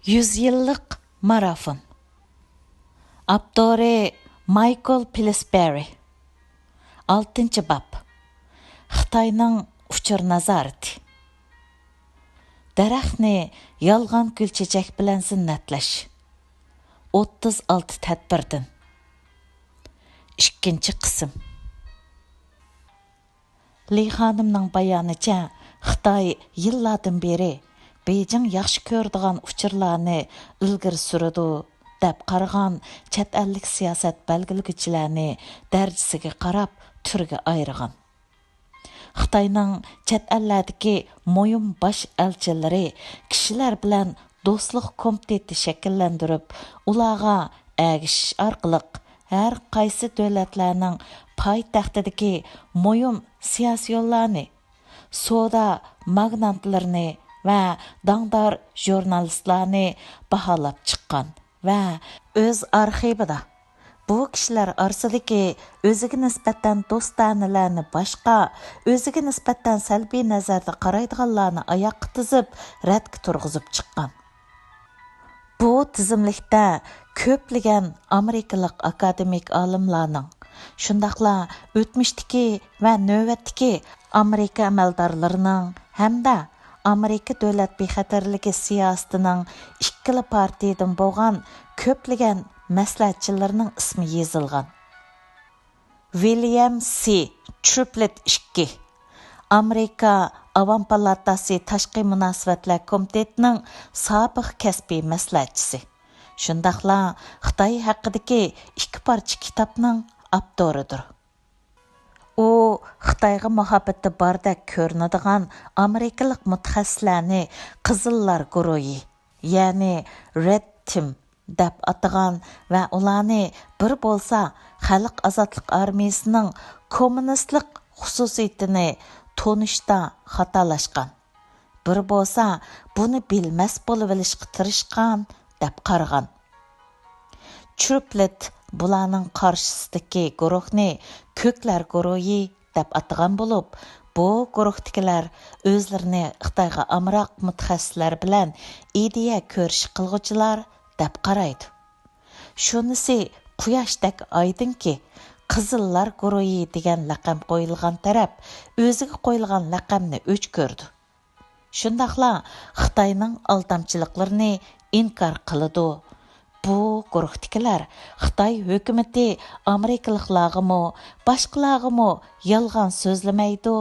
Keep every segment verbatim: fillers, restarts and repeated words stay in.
يۈز يىللىق مارافون. ئاپتورى مايكل پىلسبېرى. ئالتىنچى باب. خىتاينىڭ ئۇچۇر نازارىتى. دەرەخنى يالغان گۈل چېچەك بىلەن زىننەتلەش. ئوتتۇز ئالتە تەدبىردىن. ئىككىنچى قىسىم. لى خانىمنىڭ بايانىچە، خىتاي يىللاردىن بېرى بېيجىڭ ياخشى كۆرىدىغان ئۇچۇرلارنى ئىلگىرى سۈرىدۇ، دەپ قارىغان چەت ئەللىك سىياسەت بەلگىلىگۈچىلەرنى دەرىجىسىگە قاراپ تۈرگە ئايرىغان. خىتاينىڭ چەت ئەللەردىكى مۇھىم باش ئەلچىلىرى كىشىلەر بىلەن دوستلۇق كومىتېتى شەكىللەندۈرۈپ، ئۇلارغا ئەگىشىش ئارقىلىق ھەر قايسى دۆلەتلەرنىڭ پايتەختىدىكى مۇھىم سىياسىيونلارنى، سودا ماگناتلىرىنى ۋە داڭدار ژۇرنالىستلارنى باھالاپ چىققان ۋە ئۆز ئارخىپىدا بۇ كىشىلەر ئارىسىدىكى ئۆزىگە نىسبەتەن دوستانىلەرنى باشقا، ئۆزىگە نىسبەتەن سەلبىي نەزەردە قارايدىغانلارنى ئاياققا تىزىپ، رەتكە تۇرغۇزۇپ چىققان. بۇ تىزىملىكتە كۆپلىگەن ئامېرىكىلىق ئاكادېمىك ئالىملارنىڭ، شۇنداقلا ئۆتمۈشتىكى ۋە نۆۋەتتىكى ئامېرىكا ئەمەلدارلىرىنىڭ ھەمدە ئامېرىكا دۆلەت بىخەتەرلىكى سىياسىتىنىڭ ئىككىلا پارتىيىدىن بولغان كۆپلىگەن مەسلىھەتچىلىرىنىڭ ئىسمى يېزىلغان. ۋىليام سى ترۇپلېت ئىككى، ئامېرىكا ئاۋام پالاتاسى تاشقى مۇناسىۋەتلەر كومىتېتىنىڭ سابىق كەسپىي مەسلىھەتچىسى، شۇنداقلا خىتاي ھەققىدىكى ئىككى پارچە كىتابنىڭ ئاپتورىدۇر. ئۇ خىتايغا مۇھەببىتى باردەك كۆرۈنىدىغان ئامېرىكىلىق مۇتەخەسسىسلەرنى قىزىللار گۇرۇھى، يەنى رېد تىم دەپ ئاتىغان ۋە ئۇلارنى بىر بولسا خەلق ئازادلىق ئارمىيىسىنىڭ كوممۇنىستلىق خۇسۇسىيىتىنى تونۇشتا خاتالاشقان، بىر بولسا بۇنى بىلمەس بولۇۋېلىشقا تىرىشقان دەپ قارىغان. ترۇپلېت بۇلارنىڭ قارشىسىدىكى گۇرۇھنى كۆكلەر گۇرۇھى دەپ ئاتىغان بولۇپ، بۇ گۇرۇھتىكىلەر ئۆزلىرىنى خىتايغا ئامراق مۇتەخەسسىسلەر بىلەن ئىدىيە كۆرۈشى قىلغۇچىلار دەپ قارايدۇ. شۇنىسى قۇياشتەك ئايدىڭكى، قىزىللار گۇرۇھى دېگەن لەقەم قويۇلغان تەرەپ ئۆزىگە قويۇلغان لەقەمنى ئۆچ كۆرىدۇ. شۇنداقلا خىتاينىڭ ئالدامچىلىقلىرىنى ئىنكار قىلىدۇ. بۇ گۇرۇھتىكىلەر خىتاي ھۆكۈمىتى ئامېرىكىلىقلارغىمۇ، باشقىلارغىمۇ يالغان سۆزلىمەيدۇ،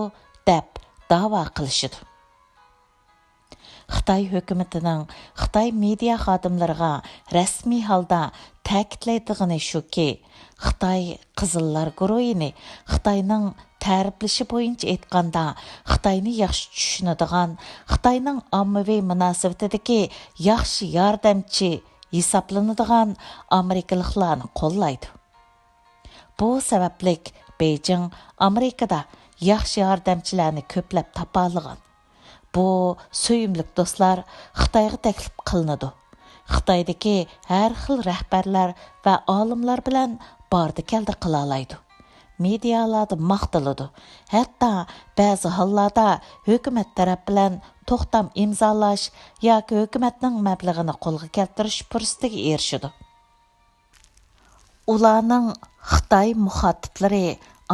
دەپ داۋا قىلىشىدۇ. خىتاي ھۆكۈمىتىنىڭ خىتاي مېدىيا خادىملىرىغا رەسمىي ھالدا تەكىتلەيدىغىنى شۇكى، خىتاي قىزىللار گۇرۇھىنى خىتاينىڭ تەرىپلىشى بويىچە ئېيتقاندا، خىتاينى ياخشى چۈشىنىدىغان، خىتاينىڭ ئاممىۋى مۇناسىۋىتىدىكى ياخشى ياردەمچى ھېسابلىنىدىغان ئامېرىكىلىقلارنى قوللايدۇ. بۇ سەۋەبلىك بېيجىڭ ئامېرىكىدا ياخشى ياردەمچىلەرنى كۆپلەپ تاپالىغان. بۇ سۆيۈملۈك دوستلار خىتايغا تەكلىپ قىلىنىدۇ. خىتايدىكى ھەر خىل رەھبەرلەر ۋە ئالىملار بىلەن باردى-كەلدى قىلالايدۇ. مېدىيالاردا ماختىلىدۇ. ھەتتا بەزى ھاللاردا ھۆكۈمەت تەرەپ بىلەن توختام ئىمزالاش ياكى ھۆكۈمەتنىڭ مەبلىغىنى قولغا كەلتۈرۈش پۇرسىتىگە ئېرىشىدۇ. ئۇلارنىڭ خىتاي مۇخاتىپلىرى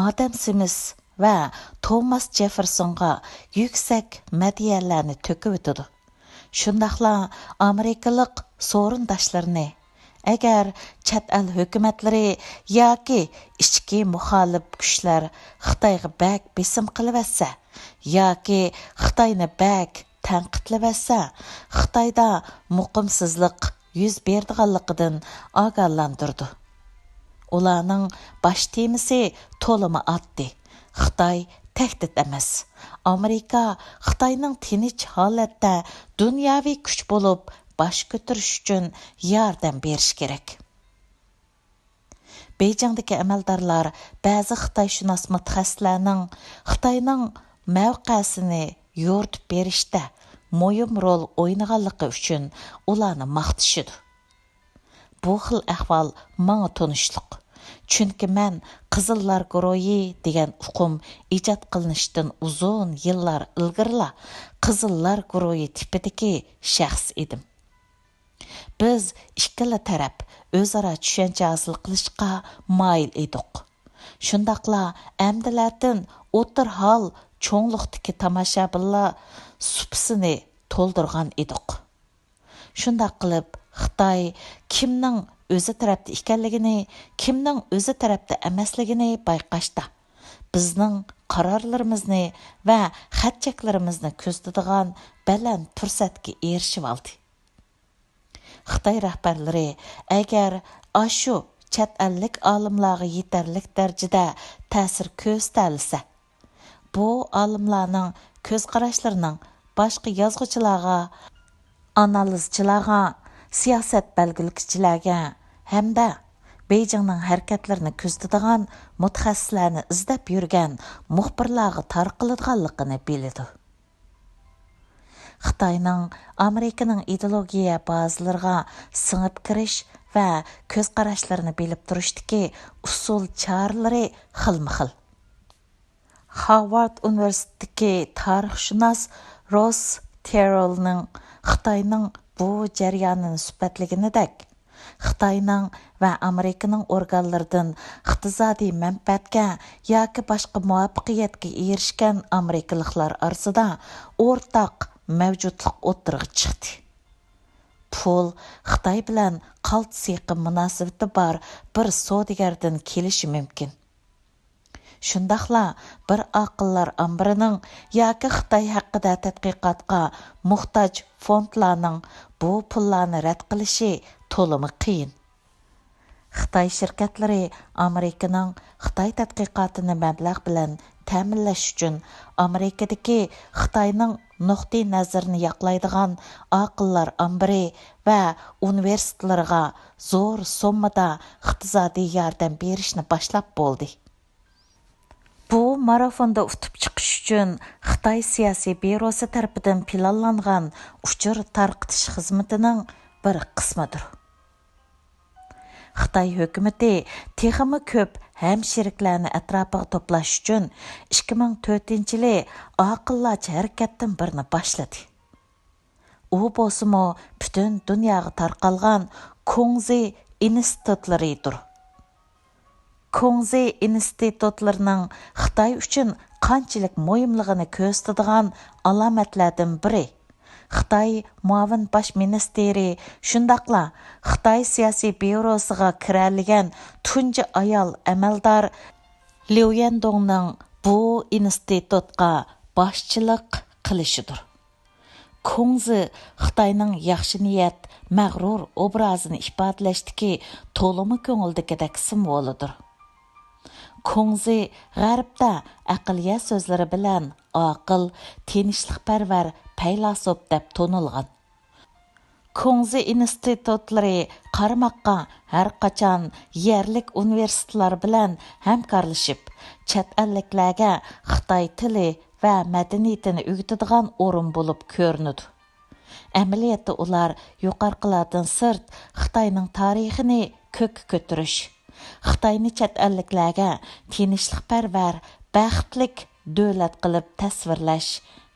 ئادەم سىمىس ۋە توماس جېففېرسونغا يۈكسەك مەدھىيەلەرنى تۆكۈۋېتىدۇ. شۇنداقلا ئامېرىكىلىق سورۇنداشلىرىنى، ئەگەر چەت ئەل ھۆكۈمەتلىرى ياكى ئىچكى مۇخالىپ كۈچلەر خىتايغا بەك بېسىم قىلىۋەتسە ياكى خىتاينى بەك تەنقىدلىۋەتسە، خىتايدا مۇقىمسىزلىق يۈز بېرىدىغانلىقىدىن ئاگاھلاندۇرىدۇ. ئۇلارنىڭ باش تېمىسى تولىمۇ ئاددىي. خىتاي تەھدىت ئەمەس. ئامېرىكا خىتاينىڭ تىنچ ھالەتتە دۇنياۋى كۈچ بولۇپ باش كۆتۈرۈش ئۈچۈن ياردەم بېرىشى كېرەك. بېيجىڭدىكى ئەمەلدارلار بەزى خىتايشۇناس مۇتەخەسسىسلەرنىڭ خىتاينىڭ مەۋقەسىنى يورۇتۇپ بېرىشتە مۇھىم رول ئوينىغانلىقى ئۈچۈن ئۇلارنى ماختىشىدۇ. بۇ خىل ئەھۋال ماڭا تونۇشلۇق. چۈنكى مەن قىزىللار گۇرۇھى دېگەن ئۇقۇم ئىجاد قىلىنىشتىن ئۇزۇن يىللار ئىلگىرىلا قىزىللار گۇرۇھى تىپىدىكى شەخس ئىدىم. بىز ئىككىلا تەرەپ ئۆزئارا چۈشەنچە ھاسىل قىلىشقا مايىل ئىدۇق. شۇنداقلا ئەمدىلەتىن ئوتتۇرا ھال چوڭلۇقتىكى تاماشابىنلار سۇپىسىنى تولدۇرغان ئىدۇق. شۇنداق قىلىپ، خىتاي كىمنىڭ ئۆزى تەرەپتە ئىكەنلىكىنى، كىمنىڭ ئۆزى تەرەپتە ئەمەسلىكىنى بايقاشتا، بىزنىڭ قارارلىرىمىزنى ۋە خەت-چەكلىرىمىزنى كۆزىتىدىغان بەلەن پۇرسەتكە ئېرىشىۋالدى. خىتاي رەھبەرلىرى ئەگەر ئاشۇ چەت ئەللىك ئالىملارغا يېتەرلىك دەرىجىدە تەسىر كۆرسىتەلىسە، بۇ ئالىملارنىڭ كۆز قاراشلىرىنىڭ باشقا يازغۇچىلارغا، ئانالىزچىلارغا، سىياسەت بەلگىلىگۈچىلەرگە ھەمدە بېيجىڭنىڭ ھەرىكەتلىرىنى كۆزىتىدىغان مۇتەخەسسىسلەرنى ئىزدەپ يۈرگەن مۇخبىرلارغا تارقىلىدىغانلىقىنى بىلىدۇ. خىتاينىڭ ئامېرىكىنىڭ ئىدېئولوگىيە بازىلىرىغا سىڭىپ كىرىش ۋە كۆز قاراشلىرىنى بىلىپ تۇرۇشتىكى ئۇسۇل چارىلىرى خىلمۇ خىل. خارۋارد ئۇنىۋېرسىتېتىدىكى تارىخشۇناس روس تېررېلنىڭ خىتاينىڭ بۇ جەريانىنى سۈپەتلىگىنىدەك، خىتاينىڭ ۋە ئامېرىكىنىڭ ئورگانلىرىدىن ئىقتىسادىي مەنپەئەتكە ياكى باشقا مۇۋەپپەقىيەتكە ئېرىشكەن ئامېرىكىلىقلار ئارىسىدا ئورتاق مەۋجۇتلۇق ئوتتۇرىغا چىقتى. پۇل خىتاي بىلەن قالتىس يېقىن مۇناسىۋىتى بار بىر سودىگەردىن كېلىشى مۇمكىن. شۇنداقلا بىر ئاقىللار ئامبىرىنىڭ ياكى خىتاي ھەققىدە تەتقىقاتقا موھتاج فوندلارنىڭ بۇ پۇللارنى رەت قىلىشى تولىمۇ قىيىن. خىتاي شىركەتلىرى ئامېرىكىنىڭ خىتاي تەتقىقاتىنى مەبلەغ بىلەن تەمىنلەش ئۈچۈن ئامېرىكىدىكى خىتاينىڭ نۇقتىئى نەزىرىنى ياقلايدىغان ئاقىللار ئامبىرى ۋە ئۇنىۋېرسىتېتلىرىغا زور سوممىدا ئىقتىسادىي ياردەم بېرىشنى باشلاپ بولدى. بۇ مارافوندا ئۇتۇپ چىقىش ئۈچۈن خىتاي سىياسىي بيۇروسى تەرىپىدىن پىلانلانغان ئۇچۇر تارقىتىش خىزمىتىنىڭ بىر قىسمىدۇر. خىتاي ھۆكۈمىتى تېخىمۇ كۆپ ھەمشىرىكلەرنى ئەتراپىغا توپلاش ئۈچۈن ئىككى مىڭ تۆتىنچى يىلى ئاقىللارچە ھەرىكەتتىن بىرنى باشلىدى. ئۇ بولسىمۇ پۈتۈن دۇنياغا تارقالغان كۇڭزى ئىنستىتۇتلىرىدۇر. كۇڭزى ئىنستىتۇتلىرىنىڭ خىتاي ئۈچۈن قانچىلىك مۇھىملىقىنى كۆرسىتىدىغان ئالامەتلەردىن بىرى، خىتاي مۇئاۋىن باش مىنىستىرى، شۇنداقلا خىتاي سىياسىي بيۇروسىغا كىرەلىگەن تۇنجى ئايال ئەمەلدار ليۇ يەندۇڭنىڭ بۇ ئىنستىتۇتقا باشچىلىق قىلىشىدۇر. كۇڭزى خىتاينىڭ ياخشى نىيەت، مەغرۇر ئوبرازىنى ئىپادىلەشتىكى تولىمۇ كۆڭۈلدىكىدەك سىمۋولىدۇر. كۇڭزى غەربتە ئەقلىيە سۆزلىرى بىلەن ئاقىل، تىنچلىقپەرۋەر پەيلاسوپ دەپ تونۇلغان. كۇڭزى ئىنستىتۇتلىرى قارىماققا ھەرقاچان يەرلىك ئۇنىۋېرسىتېتلار بىلەن ھەمكارلىشىپ، چەت ئەللىكلەرگە خىتاي تىلى ۋە مەدەنىيىتىنى ئۆگىتىدىغان ئورۇن بولۇپ كۆرۈنىدۇ. ئەمەلىيەتتە ئۇلار يۇقىرىقىلاردىن سىرت خىتاينىڭ تارىخىنى كۆككە كۆتۈرۈش، خىتاينى چەت ئەللىكلەرگە تىنچلىقپەرۋەر، بەختلىك دۆلەت قىلىپ تەسۋىرلەش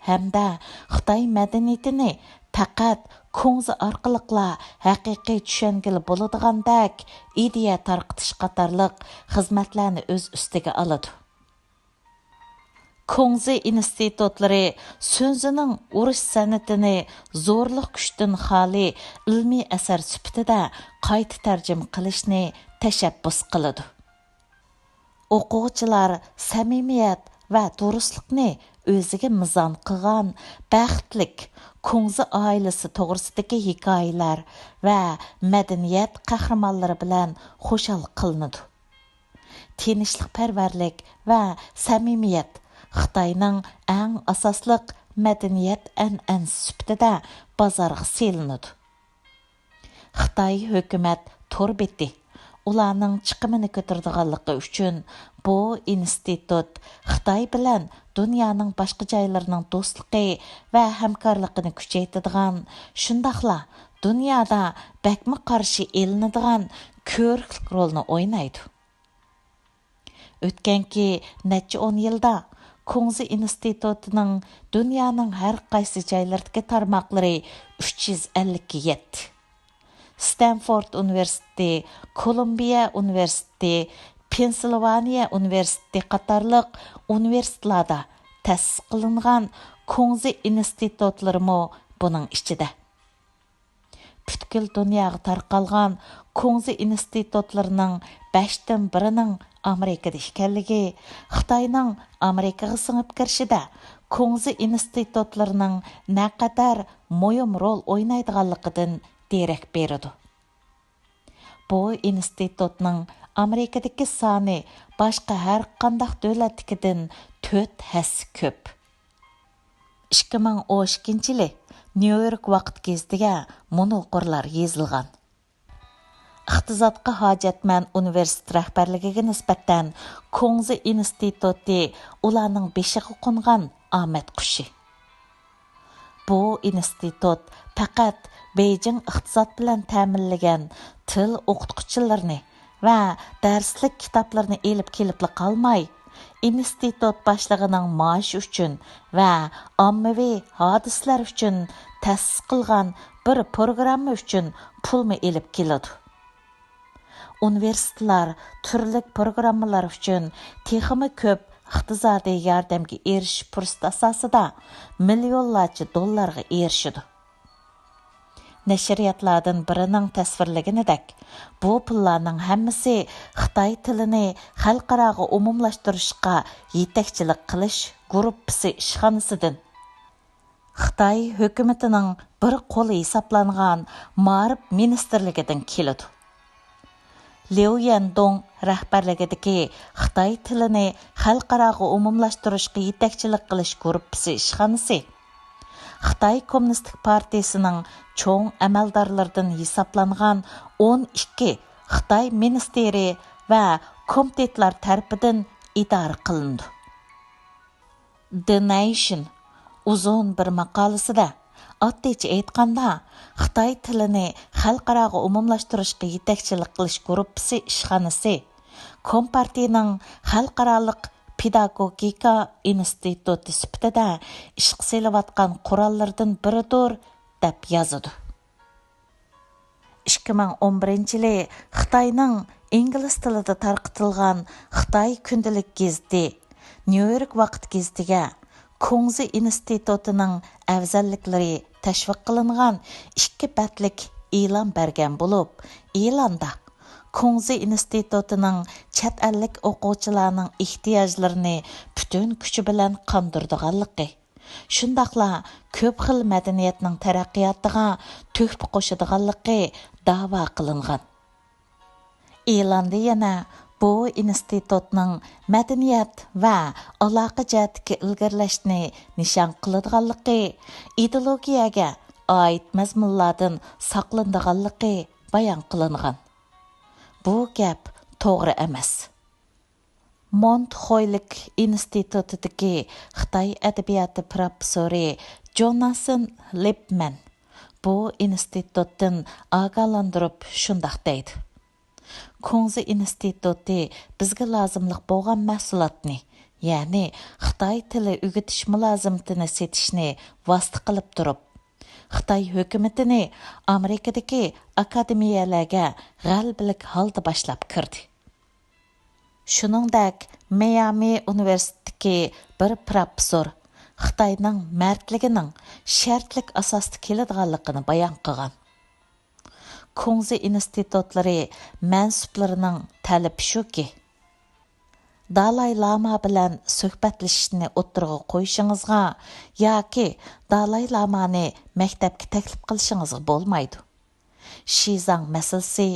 ھەمدە خىتاي مەدەنىيىتىنى پەقەت كۇڭزى ئارقىلىقلا ھەقىقىي چۈشەنگىلى بولىدىغاندەك ئىدىيە تارقىتىش قاتارلىق خىزمەتلەرنى ئۆز ئۈستىگە ئالىدۇ. كۇڭزى ئىنستىتۇتلىرى سۈنزىنىڭ ئۇرۇش سەنئىتىنى زورلۇق كۈچتىن خالىي ئىلمىي ئەسەر سۈپىتىدە قايتا تەرجىمە قىلىشنى تەشەببۇس قىلىدۇ. ئوقۇغۇچىلار سەمىمىيەت ۋە دۇرۇسلۇقنى ئۆزىگە مىزان قىلغان بەختلىك كۇڭزى ئائىلىسى توغرىسىدىكى ھېكايىلەر ۋە مەدەنىيەت قەھرىمانلىرى بىلەن خۇشال قىلىنىدۇ. تىنچلىقپەرۋەرلىك ۋە سەمىمىيەت خىتاينىڭ ئەڭ ئاساسلىق مەدەنىيەت ئەنئەنىسى سۈپىتىدە بازارغا سېلىنىدۇ. خىتاي ھۆكۈمەت تور بېتى ئۇلارنىڭ چىقىمىنى كۆتۈرىدىغانلىقى ئۈچۈن، بۇ ئىنستىتۇت خىتاي بىلەن دۇنيانىڭ باشقا جايلىرىنىڭ دوستلۇقى ۋە ھەمكارلىقىنى كۈچەيتىدىغان، شۇنداقلا دۇنيادا بەكمۇ قارشى ئېلىنىدىغان كۆۋرۈكلۈك رولنى ئوينايدۇ. ئۆتكەنكى نەچچە ئون يىلدا كۇڭزى ئىنستىتۇتىنىڭ دۇنيانىڭ ھەر قايسى جايلىرىدىكى تارماقلىرى ئۈچ يۈز ئەللىككە يەتتى. ستەنفورد ئۇنىۋېرسىتېتى، كولومبىيە ئۇنىۋېرسىتېتى، پېنسىلۋانىيە ئۇنىۋېرسىتېتى قاتارلىق ئۇنىۋېرسىتېتلاردا تەسىس قىلىنغان كۇڭزى ئىنستىتۇتلىرىمۇ بۇنىڭ ئىچىدە. پۈتكۈل دۇنياغا تارقالغان كۇڭزى ئىنستىتۇتلىرىنىڭ بەشتىن بىرىنىڭ ئامېرىكىدا ئىكەنلىكى، خىتاينىڭ ئامېرىكىغا سىڭىپ كىرىشىدە كۇڭزى ئىنستىتۇتلىرىنىڭ نەقەدەر مۇھىم رول ئوينايدىغانلىقىدىن دېرەك بېرىدۇ. بۇ ئىنستىتۇتنىڭ ئامېرىكىدىكى سانى باشقا ھەر قانداق دۆلەتتىكىدىن تۆت ھەسسە كۆپ. ئىككى مىڭ ئون ئىككىنچى يىلى نيۇ يورك ۋاقىت گېزىتىگە مۇنۇ قۇرلار يېزىلغان: ئىقتىسادقا ھاجەتمەن ئۇنىۋېرسىتېت رەھبەرلىكىگە نىسبەتەن كۇڭزى ئىنستىتۇتى ئۇلارنىڭ بېشىغا قونغان ئامەت قۇشى. بۇ ئىنستىتۇت پەقەت بېيجىڭ ئىقتىساد بىلەن تەمىنلىگەن تىل ئوقۇتقۇچىلىرىنى ۋە دەرسلىك كىتابلىرىنى ئېلىپ كېلىپلا قالماي، ئىنستىتۇت باشلىقىنىڭ مائاشى ئۈچۈن ۋە ئاممىۋى ھادىسىلەر ئۈچۈن تەسىس قىلغان بىر پروگرامما ئۈچۈن پۇلمۇ ئېلىپ كېلىدۇ. ئۇنىۋېرسىتېتلار تۈرلۈك پروگراممىلار ئۈچۈن تېخىمۇ كۆپ ئىقتىسادىي ياردەمگە ئېرىشىش پۇرسىتى ئاساسىدا مىليونلارچە دوللارغا ئېرىشىدۇ. نەشرىياتلاردىن بىرىنىڭ تەسۋىرلىگىنىدەك، بۇ پۇللارنىڭ ھەممىسى خىتاي تىلىنى خەلقئاراغا ئومۇملاشتۇرۇشقا يېتەكچىلىك قىلىش گۇرۇپپىسى ئىشخانىسىدىن، خىتاي ھۆكۈمىتىنىڭ بىر قولى ھېسابلانغان مائارىپ مىنىستىرلىكىدىن كېلىدۇ. ليۇ يەندۇڭ رەھبەرلىكىدىكى خىتاي تىلىنى خەلقئاراغا ئومۇملاشتۇرۇشقا يېتەكچىلىك قىلىش گۇرۇپپىسى ئىشخانىسى خىتاي كوممۇنىستىك پارتىيىسىنىڭ چوڭ ئەمەلدارلىرىدىن ھېسابلانغان ئون ئىككى خىتاي مىنىستىرى ۋە كومىتېتلار تەرىپىدىن ئىدارە قىلىنىدۇ. The Nation ئۇزۇن بىر ماقالىسىدە، ئاددىيچە ئېيتقاندا، خىتاي تىلىنى خەلقئاراغا ئومۇملاشتۇرۇشقا يېتەكچىلىك قىلىش گۇرۇپپىسى ئىشخانىسى كومپارتىيىنىڭ خەلقئارالىق پېداگوگىكا ئىنستىتۇتى سۈپىتىدە ئىشقا سېلىۋاتقان قوراللىرىدىن بىرىدۇر، دەپ يازىدۇ. ئىككى مىڭ ئون بىرىنچى يىلى خىتاينىڭ ئىنگلىز تىلىدا تارقىتىلغان خىتاي كۈندىلىك گېزىتى نيۇ يورك ۋاقىت گېزىتىگە كۇڭزى ئىنستىتۇتىنىڭ ئەۋزەللىكلىرى تەشۋىق قىلىنغان ئىككى بەتلىك ئېلان بەرگەن بولۇپ، ئېلاندا كۇڭزى ئىنستىتۇتىنىڭ چەت ئەللىك ئوقۇغۇچىلارنىڭ ئېھتىياجلىرىنى پۈتۈن كۈچى بىلەن قاندۇرىدىغانلىقى، شۇنداقلا كۆپ خىل مەدەنىيەتنىڭ تەرەققىياتىغا تۆھپە قوشىدىغانلىقى داۋا قىلىنغان. ئېلاندا يەنە بۇ ئىنستىتۇتنىڭ مەدەنىيەت ۋە ئالاقە جەھەتتىكى ئىلگىرىلەشنى نىشان قىلىدىغانلىقى، ئىدېئولوگىيەگە ئائىت مەزمۇنلاردىن ساقلىنىدىغانلىقى بايان قىلىنغان. بۇ گەپ توغرا ئەمەس. مونتخويلىك ئىنستىتۇتىدىكى خىتاي ئەدەبىياتى پىروفېسسورى جوناسون لىپمەن بۇ ئىنستىتۇتتىن ئاگاھلاندۇرۇپ شۇنداق دەيدۇ: كۇڭزى ئىنستىتۇتى بىزگە لازىملىق بولغان مەھسۇلاتنى، يەنى خىتاي تىلى ئۆگىتىش مۇلازىمىتىنى سېتىشنى ۋاسىتە قىلىپ تۇرۇپ، خىتاي ھۆكۈمىتىنى ئامېرىكىدىكى ئاكادېمىيەلەرگە غەلىبىلىك ھالدا باشلاپ كىردى. شۇنىڭدەك مىيامى ئۇنىۋېرسىتېتىدىكى بىر پىروفېسسور خىتاينىڭ مەردلىكىنىڭ شەرتلىك ئاساستا كېلىدىغانلىقىنى بايان قىلغان. كۇڭزى ئىنستىتۇتلىرى مەنسۇپلىرىنىڭ تەلىپى شۇكى، دالاي لاما بىلەن سۆھبەتلىشىشنى ئوتتۇرىغا قويۇشىڭىزغا ياكى دالاي لامانى مەكتەپكە تەكلىپ قىلىشىڭىزغا بولمايدۇ. شىزاڭ مەسىلىسى،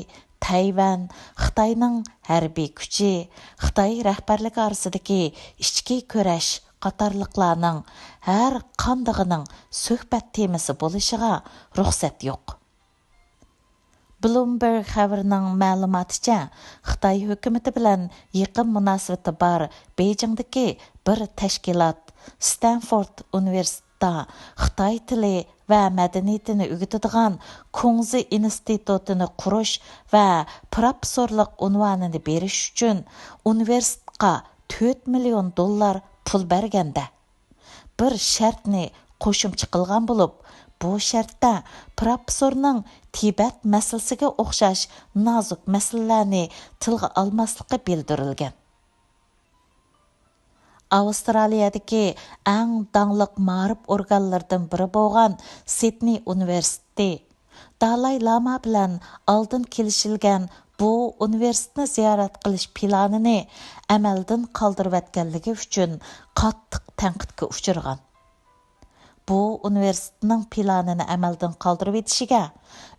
تەيۋەن، خىتاينىڭ ھەربىي كۈچى، خىتاي رەھبەرلىكى ئارىسىدىكى ئىچكى كۈرەش قاتارلىقلارنىڭ ھەر قاندىقىنىڭ سۆھبەت تېمىسى بولۇشىغا رۇخسەت يوق. بلومبېرگ خەۋىرىنىڭ مەلۇماتىچە، خىتاي ھۆكۈمىتى بىلەن يېقىن مۇناسىۋىتى بار بېيجىڭدىكى بىر تەشكىلات ستەنفورد ئۇنىۋېرسىتېتىدا خىتاي تىلى ۋە مەدەنىيىتىنى ئۆگىتىدىغان كۇڭزى ئىنستىتۇتىنى قۇرۇش ۋە پىروفېسسورلۇق ئۇنۋانىنى بېرىش ئۈچۈن ئۇنىۋېرسىتېتقا تۆت مىليون دوللار پۇل بەرگەندە، بىر شەرتنى قوشۇمچە قىلغان بولۇپ، بۇ شەرتتە پروفېسسورنىڭ تىبەت مەسىلىسىگە ئوخشاش نازۇك مەسىلىلەرنى تىلغا ئالماسلىقى بىلدۈرۈلگەن. ئاۋسترالىيەدىكى ئەڭ داڭلىق مائارىپ ئورگانلىرىدىن بىرى بولغان سىدنېي ئۇنىۋېرسىتېتى دالاي لاما بىلەن ئالدىن كېلىشىلگەن بۇ ئۇنىۋېرسىتېتنى زىيارەت قىلىش پىلانىنى ئەمەلدىن قالدۇرۇۋەتكەنلىكى ئۈچۈن قاتتىق تەنقىدكە ئۇچرىغان. بۇ ئۇنىۋېرسىتېتنىڭ پىلانىنى ئەمەلدىن قالدۇرۇۋېتىشىگە،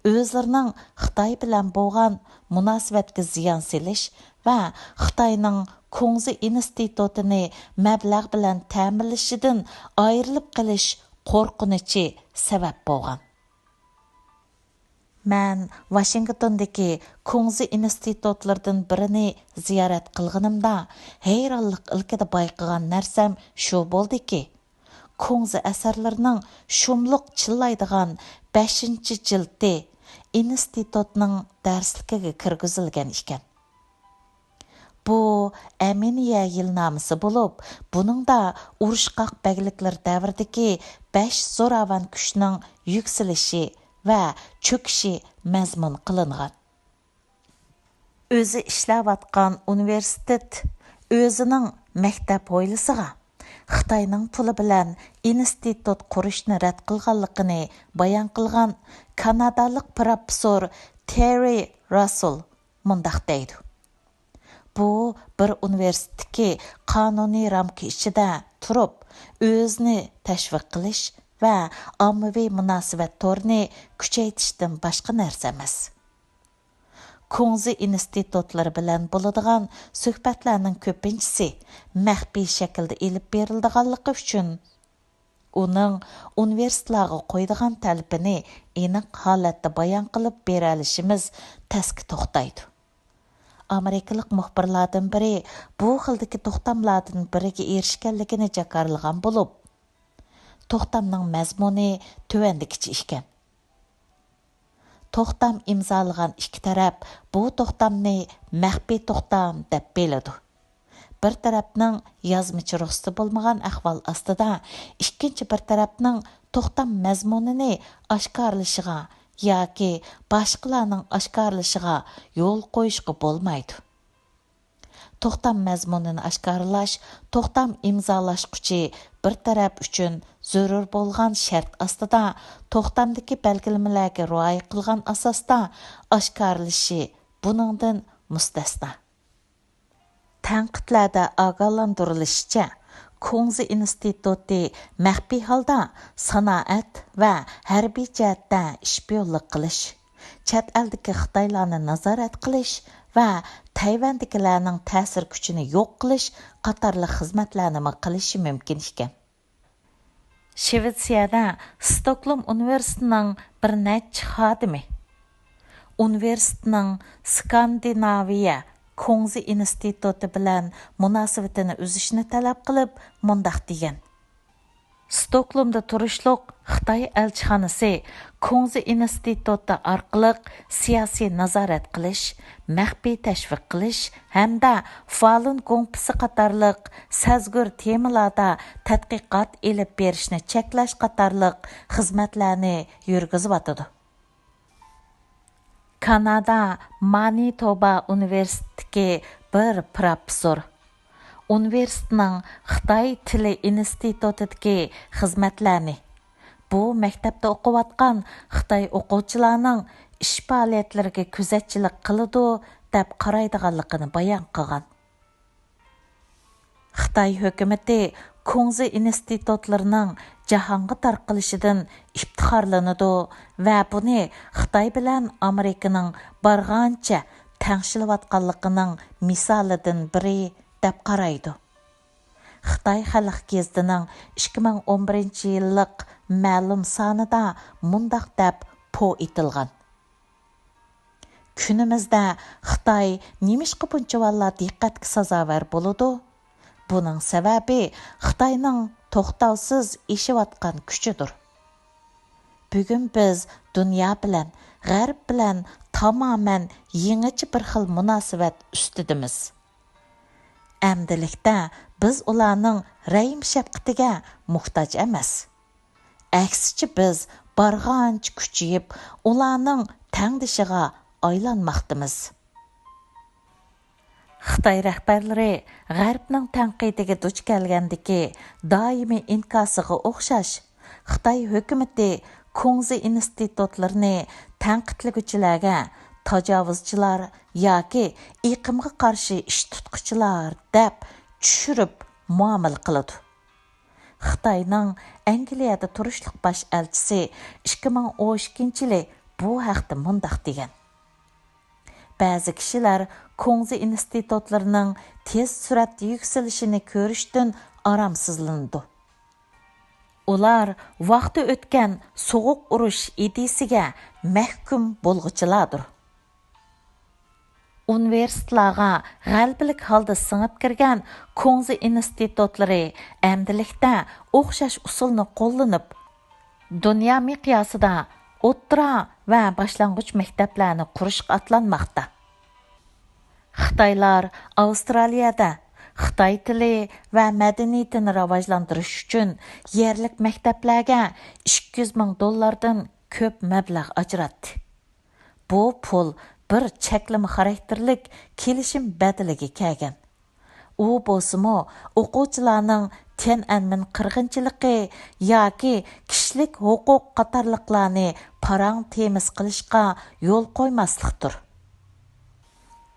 ئۆزلىرىنىڭ خىتاي بىلەن بولغان مۇناسىۋەتكە زىيان سېلىش ۋە خىتاينىڭ كۇڭزى ئىنستىتۇتىنى مەبلەغ بىلەن تەمىنلىشىدىن ئايرىلىپ قېلىش قورقۇنچى سەۋەب بولغان. مەن ۋاشىنگتوندىكى كۇڭزى ئىنستىتۇتلىرىدىن بىرىنى زىيارەت قىلغىنىمدا، ھەيرانلىق ئىلكىدە بايقىغان نەرسەم شۇ بولدىكى، كۇڭزى ئەسەرلىرىنىڭ شۇملۇق چىللايدىغان بەشىنچى جىلدى ئىنستىتۇتنىڭ دەرسلىكىگە كىرگۈزۈلگەن ئىكەن. بۇ ئەمىنىيە يىلنامىسى بولۇپ، بۇنىڭدا ئۇرۇشقاق بەگلىكلىرى دەۋرىدىكى بەش زوراۋان كۈچنىڭ يۈكسىلىشى ۋە چۆكۈشى مەزمۇن قىلىنغان. ئۆزى ئىشلەۋاتقان ئۇنىۋېرسىتېت ئۆزىنىڭ مەكتەپ ھويلىسىغا خىتاينىڭ پۇلى بىلەن ئىنستىتۇت قۇرۇشنى رەت قىلغانلىقىنى بايان قىلغان كانادالىق پروفېسسور تېررى راسسېل مۇنداق دەيدۇ: بۇ بىر ئۇنىۋېرسىتېتتىكى قانۇنىي رامكا ئىچىدە تۇرۇپ، ئۆزىنى تەشۋىق قىلىش ۋە ئاممىۋى مۇناسىۋەت تورىنى كۈچەيتىشتىن باشقا نەرسە ئەمەس. كۇڭزى ئىنستىتۇتلىرى بىلەن بولىدىغان سۆھبەتلەرنىڭ كۆپىنچىسى مەخپىي شەكىلدە ئېلىپ بېرىلىدىغانلىقى ئۈچۈن، ئۇنىڭ ئۇنىۋېرسىتېتلارغا قويىدىغان تەلىپىنى ئېنىق ھالەتتە بايان قىلىپ بېرەلىشىمىز تەسكە توختايدۇ. ئامېرىكىلىق مۇخبىرلاردىن بىرى بۇ خىلدىكى توختاملاردىن بىرىگە ئېرىشكەنلىكىنى جاكارلىغان بولۇپ، توختامنىڭ مەزمۇنى تۆۋەندىكىچە ئىكەن. توختام ئىمزالىغان ئىككى تەرەپ بۇ توختامنى مەخپىي توختام دەپ بىلىدۇ. بىر تەرەپنىڭ يازمىچە رۇخسىتى بولمىغان ئەھۋال ئاستىدا، ئىككىنچى بىر تەرەپنىڭ توختام مەزمۇنىنى ئاشكارىلىشىغا ياكى باشقىلارنىڭ ئاشكارىلىشىغا يول قويۇشقا بولمايدۇ. توختام مەزمۇنىنى ئاشكارىلاش توختام ئىمزالاشقۇچى بىر تەرەپ ئۈچۈن زۆرۈر بولغان شەرت ئاستىدا، توختامدىكى بەلگىلىمىلەرگە رىئايە قىلغان ئاساستا ئاشكارىلىشى بۇنىڭدىن مۇستەسنا. تەنقىدلەردە ئاگاھلاندۇرۇلۇشىچە، كۇڭزى ئىنستىتۇتى مەخپىي ھالدا سانائەت ۋە ھەربىي جەھەتتە شپىيونلۇق قىلىش، چەت ئەلدىكى خىتايلارنى نازارەت قىلىش ۋە تەيۋەندىكىلەرنىڭ تەسىر كۈچىنى يوق قىلىش قاتارلىق خىزمەتلەرنىمۇ قىلىشى مۇمكىن ئىكەن. شىۋېتسىيەدە ستوكلوم ئۇنىۋېرسىتېتىنىڭ بىر نەچچە خادىمى ئۇنىۋېرسىتېتنىڭ سكاندىناۋىيە كۇڭزى ئىنستىتۇتى بىلەن مۇناسىۋىتىنى ئۈزۈشنى تەلەپ قىلىپ مۇنداق دېگەن: ستوكلومدا تۇرۇشلۇق خىتاي ئەلچىخانىسى كۇڭزى ئىنستىتۇتى ئارقىلىق سىياسىي نازارەت قىلىش، مەخپىي تەشۋىق قىلىش ھەمدە فالۇن گۇڭپىسى قاتارلىق سەزگۈر تېمىلاردا تەتقىقات ئېلىپ بېرىشنى چەكلەش قاتارلىق خىزمەتلەرنى يۈرگۈزۈۋاتىدۇ. كانادا مانىتوبا ئۇنىۋېرسىتېتىدىكى بىر پروفېسسور ئۇنىۋېرسىتېتنىڭ خىتاي تىلى ئىنستىتۇتىدىكى خىزمەتلەرنى، بۇ مەكتەپتە ئوقۇۋاتقان خىتاي ئوقۇغۇچىلارنىڭ ئىش پائالىيەتلىرىگە كۆزەتچىلىك قىلىدۇ، دەپ قارايدىغانلىقىنى بايان قىلغان. خىتاي ھۆكۈمىتى كۇڭزى ئىنستىتۇتلىرىنىڭ جاھانغا تارقىلىشىدىن ئىپتىخارلىنىدۇ ۋە بۇنى خىتاي بىلەن ئامېرىكىنىڭ بارغانچە تەڭشىلىۋاتقانلىقىنىڭ مىسالىدىن بىرى دەپ قارايدۇ. خىتاي خەلق گېزىتىنىڭ ئىككى مىڭ ئون بىرىنچى يىللىق مەلۇم سانىدا مۇنداق دەپ پو ئېتىلغان: كۈنىمىزدە خىتاي نېمىشقا بۇنچىۋالا دىققەتكە سازاۋەر بولىدۇ؟ بۇنىڭ سەۋەبى خىتاينىڭ توختاۋسىز ئېشىۋاتقان كۈچىدۇر. بۈگۈن بىز دۇنيا بىلەن، غەرب بىلەن تامامەن يېڭىچە بىر خىل مۇناسىۋەت ئۈستىدىمىز. ئەمدىلىكتە بىز ئۇلارنىڭ رەھىم-شەپقىتىگە موھتاج ئەمەس. ئەكسىچە بىز بارغانچە كۈچىيىپ، ئۇلارنىڭ تەڭدىشىغا ئايلانماقتىمىز. خىتاي رەھبەرلىرى غەربنىڭ تەنقىدىگە دۇچ كەلگەندىكى دائىمىي ئىنكاسىغا ئوخشاش، خىتاي ھۆكۈمىتى كۇڭزى ئىنستىتۇتلىرىنى تەنقىدلىگۈچىلەرگە تاجاۋۇزچىلار ياكى ئېقىمغا قارشى ئىش تۇتقۇچىلار دەپ چۈشۈرۈپ مۇئامىلە قىلىدۇ. خىتاينىڭ ئەنگلىيەدە تۇرۇشلۇق باش ئەلچىسى ئىككى مىڭ ئون ئىككىنچى يىلى بۇ ھەقتە مۇنداق دېگەن: بەزى كىشىلەر كۇڭزى ئىنستىتۇتلىرىنىڭ تېز سۈرئەتتە يۈكسىلىشىنى كۆرۈشتىن ئارامسىزلىنىدۇ. ئۇلار ۋاقتى ئۆتكەن سوغۇق ئۇرۇش ئىدىيىسىگە مەھكۇم بولغۇچىلاردۇر. ئۇنىۋېرسىتېتلارغا غەلىبىلىك ھالدا سىڭىپ كىرگەن كۇڭزى ئىنستىتۇتلىرى ئەمدىلىكتە ئوخشاش ئۇسۇلنى قوللىنىپ، دۇنيا مىقياسىدا ئوتتۇرا ۋە باشلانغۇچ مەكتەپلەرنى قۇرۇشقا ئاتلانماقتا. خىتايلار ئاۋسترالىيەدە خىتاي تىلى ۋە مەدەنىيىتىنى راۋاجلاندۇرۇش ئۈچۈن يەرلىك مەكتەپلەرگە ئىككى يۈز مىڭ دوللاردىن كۆپ مەبلەغ ئاجراتتى. بۇ پۇل بىر چەكلىمە خاراكتېرلىك كېلىشىم بەدىلىگە كەلگەن. ئۇ بولسىمۇ ئوقۇغۇچىلارنىڭ تيەنئەنمېن قىرغىنچىلىقى ياكى كىشىلىك ھوقۇق قاتارلىقلارنى پاراڭ تېمىسى قىلىشقا يول قويماسلىقتۇر.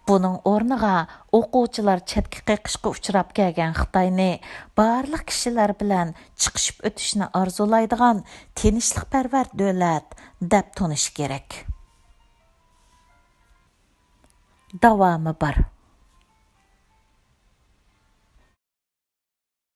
بۇنىڭ ئورنىغا ئوقۇغۇچىلار چەتكە قېقىشقا ئۇچراپ كەلگەن خىتاينى بارلىق كىشىلەر بىلەن چىقىشىپ ئۆتۈشنى ئارزۇلايدىغان تىنچلىقپەرۋەر دۆلەت دەپ تونۇش كېرەك. داۋامى بار.